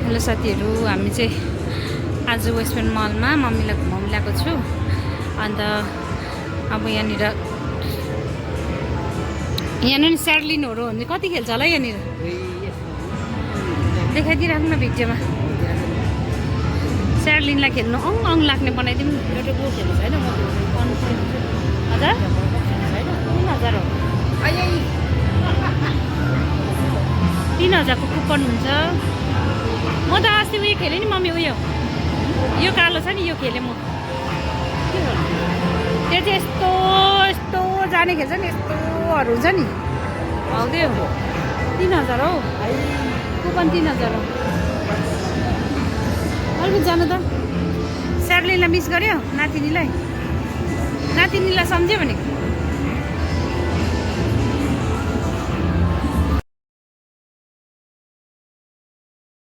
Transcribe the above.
Hello साथीहरू, हामी चाहिँ आज वेस्ट पोइन्ट मलमा मम्मीलाई घुमाउनु ल्याएको छु। अन्त अब यहाँनिर स्याडलिनहरू हो भने कति खेल्छ होला यहाँनिर देखाइदिइराख्नु न भिडियोमा। स्याडलिनलाई खेल्नु अङ लाग्ने बनाइदिउँ। एउटा गो खेल्नु छैन म हजुर 3000 हो। 3000 को कुपन हुन्छ। म त अस्ति उयो खेलेँ नि मम्मी, उयो यो कालो छ नि, यो खेलेँ म। त्यो चाहिँ यस्तो यस्तो जाने खेल्छ नि, यस्तोहरू हुन्छ नि, हौ त्यो 3000 हो। कुपन 3000 हो। अलिकति जानु त। स्याडलिनलाई मिस गर्यो, नातिनीलाई सम्झ्यो भने